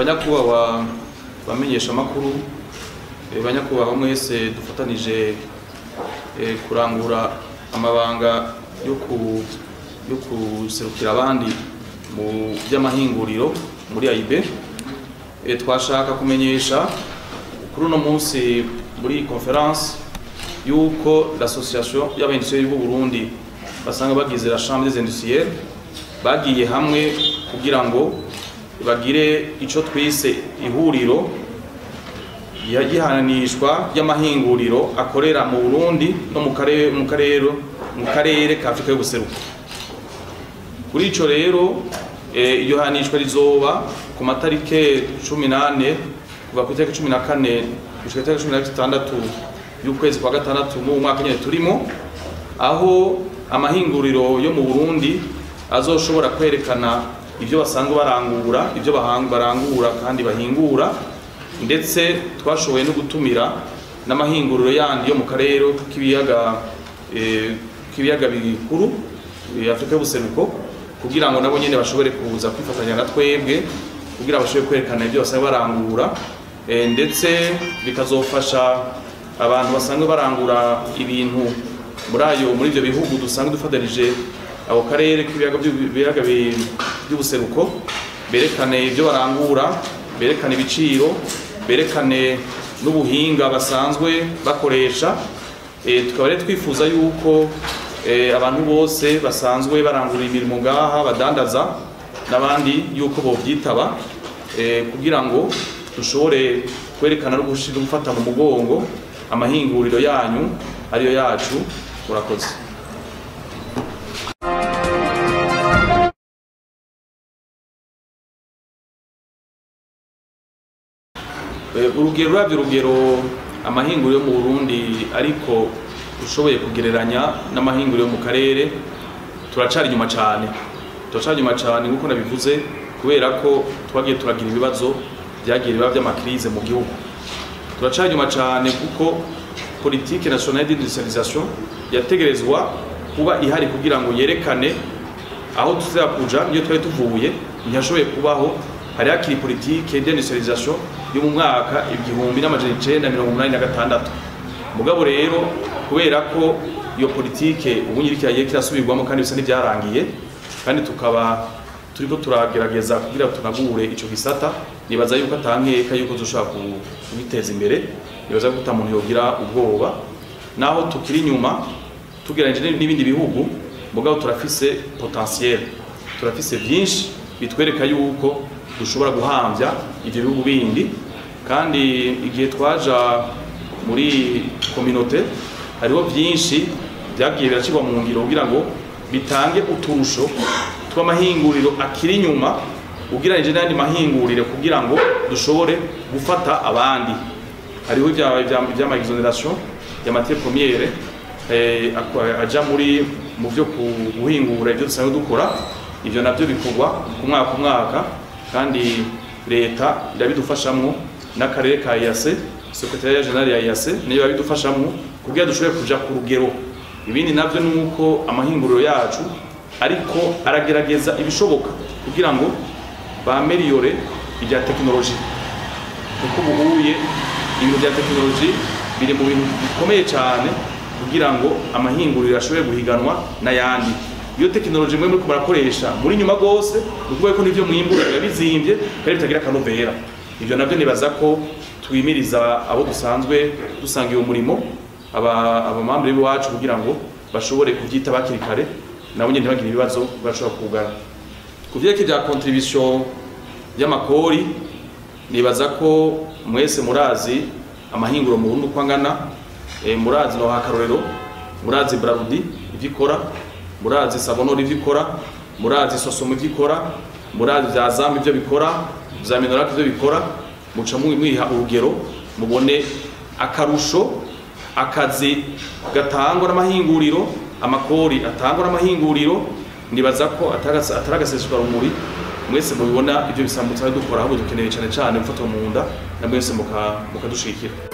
Banyakubahwa bamenyesha amakuru, banyakubahwa mwese dufatanije kurangura amabanga yo kuserukira abandi mu by'amahinguriro muri AIB, twashaka kumenyesha kuri uno munsi muri conference yuko l'association y'abaindustriels b'u Burundi basanga bagize la Chambre des industriels bagiye hamwe kugira ngo bagire ico twise ihuriro yagihananishwa y'amahinguriro akorera mu Burundi no mu karere ka Afrika y'ubuseruko. Kuri ico rero iyo hanishwa rizoba ku matarike 18 kuva ku itariki 14 gushika itariki 16 y'ukwezi kwa gatandatu mu mwaka nyene turimo, aho amahinguriro yo mu Burundi azoshobora kwerekana ibyo basanzwe barangura, ibyo barangura kandi bahingura, ndetse twashoboye no gutumira n'amahinguriro yandi yo mu karere k'ibiyaga bikuru Afrika y'ubuseruko kugira ngo nabo nyene bashobore kuza kwifatanya na twebwe kugira bashobore kwerekana ibyo basanzwe barangura, ndetse bikazofasha abantu basanzwe barangura ibintu muri ivyo bihugu dusanzwe dufatanije ako karere k'ibiyaga by'ubuseruko, berekane ibyo barangura, berekane ibiciro, berekane n'ubuhinga basanzwe bakoresha. Tukaba rero twifuza yuko abantu bose basanzwe barangura imirimo ngaha badandaza n'abandi yuko bovyitaba kugira ngo dushobore kwerekana no gufata mu mugongo amahinguriro yanyu ariyo yacu. Murakoze. Urugero uravye urugero amahinguriro yo mu Burundi ariko ushoboye kugereranya n'amahinguriro yo mu karere, turacari inyuma cyane. Turacari inyuma cyane nkuko nabivuze, kubera ko twagiye turagira ibibazo byagiye biba by'amakrize mu gihugu. Turacari inyuma cyane kuko politique nationale d'industrialisation yategerezwa kuba ihari kugira ngo yerekane aho tuzakuja niyo twari tuvuye, ntiyashoboye kubaho. Hari hakiri politique d'industrialisation yo mu mwaka 1986. Mugabo rero kubera ko iyo politike ubu nyiriki yagiye kirasubirwamo kandi bisa n'ibyarangiye, kandi tukaba turiko turagerageza kugira tunagure ico gisata, nibaza yuko atankeka yuko dushobora kubiteza imbere. Nibaza ko utamuntu yogira ubwoba naho tukiri inyuma tugereranyije n'ibindi bihugu, mugabo turafise potentiel, turafise byinshi bitwereka yuko dushobora guhamvya ivyo bihugu bindi. Kandi igihe twaja muri communauté hariho byinshi byagiye biracirwa mu ngiro kugira ngo bitange uturusho tw'amahinguriro akiri inyuma ugereranije n'andi mahinguriro kugira ngo dushobore gufata abandi. Hariho ivy'ama exoneration ya matière première aja muri mu byo guhingura ibyo dusanzwe dukora, ivyo navyo bikorwa ku mwaka mwaka, kandi leta irabidufashamwo n'akarere ka EAC, secrétariat général ya EAC niyo babidufashamwo kugira dushobore kuja ku rugero. Ibindi navyo nuko amahinguriro yacu ariko aragerageza ibishoboka kugira ngo baameliore ibya technologie, kuko ubuhuye ibintu bya technologie biri mu bintu bikomeye cyane kugira ngo amahinguriro ashobore guhiganwa n'ayandi. Iyo technologie mwe muriko murakoresha muri nyuma gose, nukuvuga ko nivyo mwimbura biba bizimbye kandi bitagira akanovera. Ivyo navyo nibaza ko twimiriza abo dusanzwe dusangiye umurimo, abamambere b'iwacu kugira ngo bashobore kuvyita bakiri kare, nabo nyene ntibagire ibibazo bashobora kugara. Ku vyerekeye vya contribution y'amakori, nibaza ko mwese murazi amahinguro mu Burundi uko angana, murazi no hakarorero, murazi Brarudi ivyo ikora, murazi Savonor ivyo ikora, murazi Sosomo ivyo ikora, murazi vya Zam ivyo bikora, vya Minorak ivyo bikora. Muca mwiha urugero mubone akarusho akazi gatangwa n'amahinguriro, amakori atangwa n'amahinguriro. Nibaza ko ataragaseswa rumuri, mwese mubibona ivyo bisambutsa dukora, ahubwo dukeneye cyane cyane gufatwa mu nda na mwese mukadushikira.